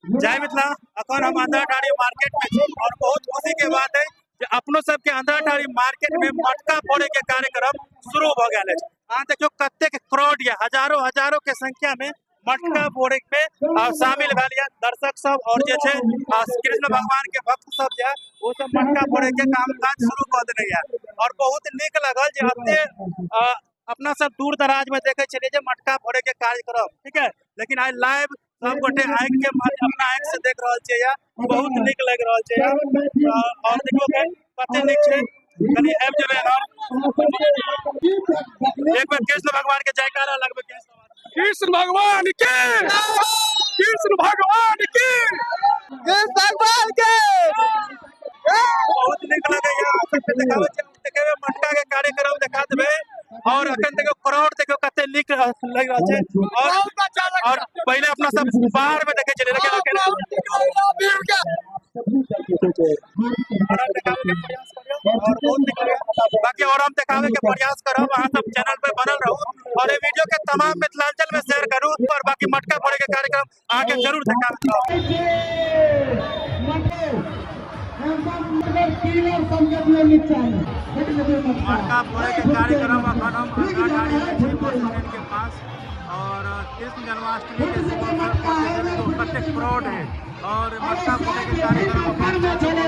जय मिथिला। अखन हम अंधराठाढ़ी मार्केट में छी और बहुत खुशी के बात है जे अपनो सबके अंधराठाढ़ी मार्केट में मटका फोड़े के कार्यक्रम शुरू भ गेल अछि। अहाँ देखियौ कतेक क्राउड ये, हजारों हजारों के संख्या में मटका फोड़े में शामिल भेल ये दर्शक सब और जे छै कृष्ण भगवान के भक्त सब जे ओ सब मटका फोड़े के काम काज शुरू कऽ देने ये और बहुत नीक लगल जे एते अपना सब दूर दराज में देखे छलियै जे मटका फोड़े के कार्यक्रम, ठीक है, लेकिन आइ लाइव सब गोटे आँखि के माध्यम अपना आँखि से देख रहल छियै, बहुत नीक लागि रहल छै। और देखियौ कते नीक छै। कनि आबि जेबै और एक बेर कृष्ण भगवान के जयकारा लगबै। कृष्ण भगवान के, कृष्ण भगवान के, कृष्ण भगवान के। बहुत नीक लगैया सबके देखाबै छै। देखेबै मटका के कार्यक्रम देखा देबै और अखन देखियौ क्राउड देखियौ कते नीक लागि रहल छै। और पहिले अपना सब बाहर में देखे छलियै, लेकिन अखन देखाबै के प्रयास करियौ और बहुत नीक लगैया। बाकी और हम देखाबै के प्रयास करब, अहाँ सब चैनल पे बनल रहू और ये वीडियो के तमाम मिथिलांचल में शेयर करू और बाकी मटका फोड़े के कार्यक्रम अहाँ के जरूर देखाबैत रहब। मटका फोड़े के कार्यक्रम अखन हम अंधराठाढ़ी में छी, बस स्टैंड के पास और कृष्ण जन्माष्टमी के शुभ अवसर पर जे देखियौ कतेक क्राउड है और मटका फोड़े के कार्यक्रम अखन चालू हो गेलै।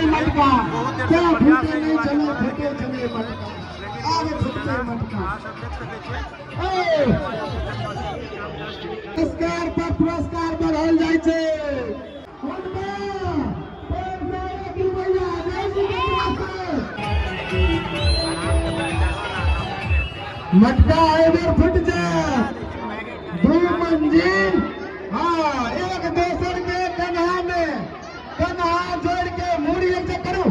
बहुत देर से प्रयास है युवा के फोड़े के, लेकिन अहाँ सब देख सकै छियै। पुरस्कार पर पुरस्कार बढ़ल जाइ छै। मटका एहि फुट जायत, दू मंजिल। हाँ, एक दोसर के कन्हा में कन्हा जोड़ के मुड़ी एक जगह करू।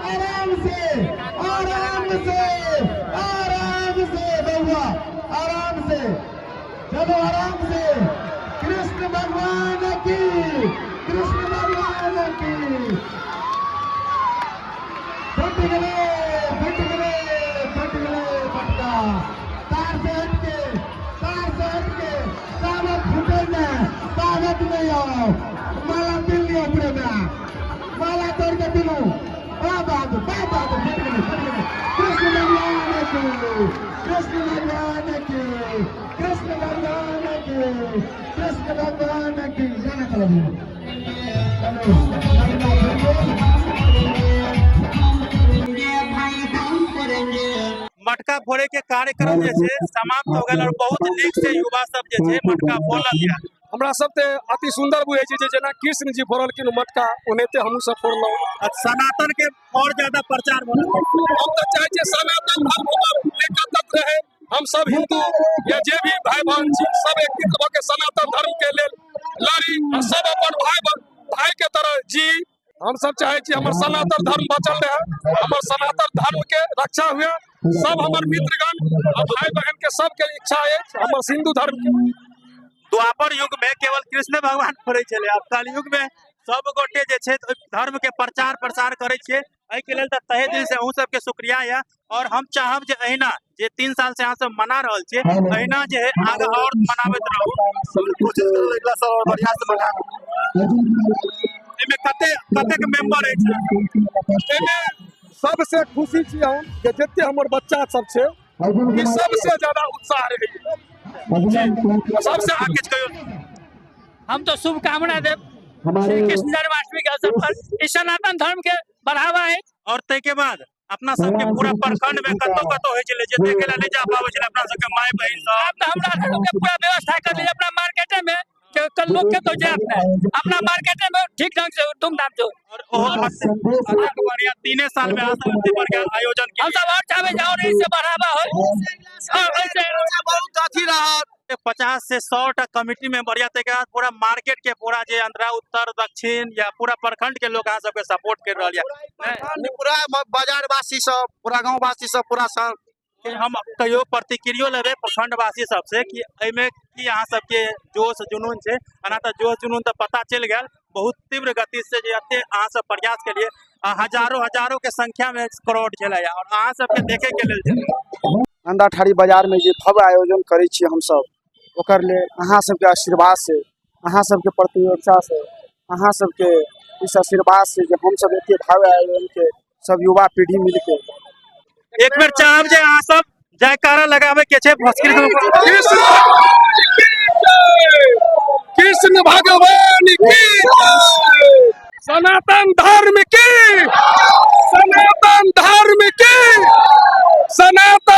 आराम से, आराम से, आराम से बउआ, आराम से चलो, आराम से। कृष्ण भगवान की, कृष्ण भगवान की। फुट गेलै, फुट गेलै, फुट गेलै मटका। तार से हटके, तार से हटके, ताबत फुटे ने ताबत नहीं आओ। माला पीन लियो पूरे में, माला तोड़ के पीलू। बा बाबू, बा बाबू, फुट गेलै, फुट गेलै। कृष्ण भगवान की, कृष्ण भगवान की, कृष्ण भगवान की, कृष्ण भगवान की। गाना चला दियो। चलो। मटका फोड़े के कार्यक्रम जे छै समाप्त हो गेल और बहुत नीक से युवा सब जे छै मटका फोड़लक ये। हमरा सब ते अति सुंदर बुझै छै जे जेना कृष्ण जी फोड़लखिन मटका ओनाहिते हमहूँ सब फोड़लहुँ। सनातन के और ज्यादा प्रचार भऽ रहल छै। हम तऽ चाहै छियै सनातन धर्म हमर एकत्रित रहे। हम सब हिंदू या जे भी भाई बहन छी सब एकत्रित भऽ के सनातन धर्म के लेल लड़ी आ सब अपन भाई भाई के तरह जी। हम सब चाहे छी हमर सनातन धर्म बचल रहे, हमर सनातन धर्म के रक्षा हुए। सब हमर मित्रगण आ भाई बहन के सबके इच्छा अछि हमर हिंदू धर्म के। द्वापर युग में केवल कृष्ण भगवान फोड़ै छलै, आब कलयुग में सब गोटे जे छै धर्म के प्रचार प्रसार करै छियै। एहिके लेल तऽ तहे दिल से अहूँ सबके शुक्रिया यऽ और हम चाहब जे अहिना जे 3 साल से अहाँ सब मना रहल छियै अहिना जे है आगे और मनाबैत रहू। कोशिश करब अगिला साल और बढ़िया से मनाबी। एहिमे कते कतेक मेंबर अछि? एहिमे सबसे खुशी छी हम जे जते हमर बच्चा सब छै ई सबसे ज्यादा उत्साह रहैया। सबसे अहाँ किछु कहियौ। हम तो शुभकामना देब श्री कृष्ण जन्माष्टमी के अवसर पर। ई सनातन धर्म के बढ़ावा है। और ताहिके बाद अपना सबके पूरा प्रखंड में कतौ कतौ होइ छलै जे देखे ला नहि जा पाबै छलै अपना सबके माय बहिन सब। आब तऽ हमरा सबके पूरा व्यवस्था कर लियै अपना मार्केटे में के कल लोग के तो जायत नहीं, अपना मार्केटे में ठीक ढंग से धूमधाम से। और ओहो अतेक बढ़िया 3 साल में अहाँ सब एते बढ़िया आयोजन हम सब और चाहबै जे और एहिसे बढ़ावा होय। और एहिसे बहुत अथी रहत। 50 से 100 टा कमिटी में बढ़िया तरीके से पूरा मार्केट के पूरा जे अंतरा उत्तर दक्षिण या पूरा प्रखंड के लोग अहाँ सबके सपोर्ट कर रहल या। पूरा बाजारवासी सब, पूरा गाँववासी सब, पूरा सब। कि हम कहियो प्रतिक्रियो लेबै प्रखंडवासी सबसे कि एहिमे की अहाँ सबके जोश जुनून छै। एना तऽ जोश जुनून तऽ पता चलि गेल बहुत तीव्र गति से जे एते अहाँ सब प्रयास केलियै आ हजारों हजारों के संख्या में क्राउड छलै और अहाँ सबके देखे के लेल छलै। अंधराठाढ़ी बाजार में जे भव्य आयोजन करै छियै हमसब, ओकर लेल अहाँ सबके आशीर्वाद से, अहाँ सबके प्रतियोगिता से अहाँ सबके इस आशीर्वाद से जे हमसब एते भव्य आयोजन के सब युवा पीढ़ी मिलके एक बेर चाहब जे अहाँ सब जयकारा लगाबे के छै कृष्ण। कृष्ण भगवान की जय! कृष्ण भगवान की जय! सनातन धर्म की, सनातन धर्म की, सनातन।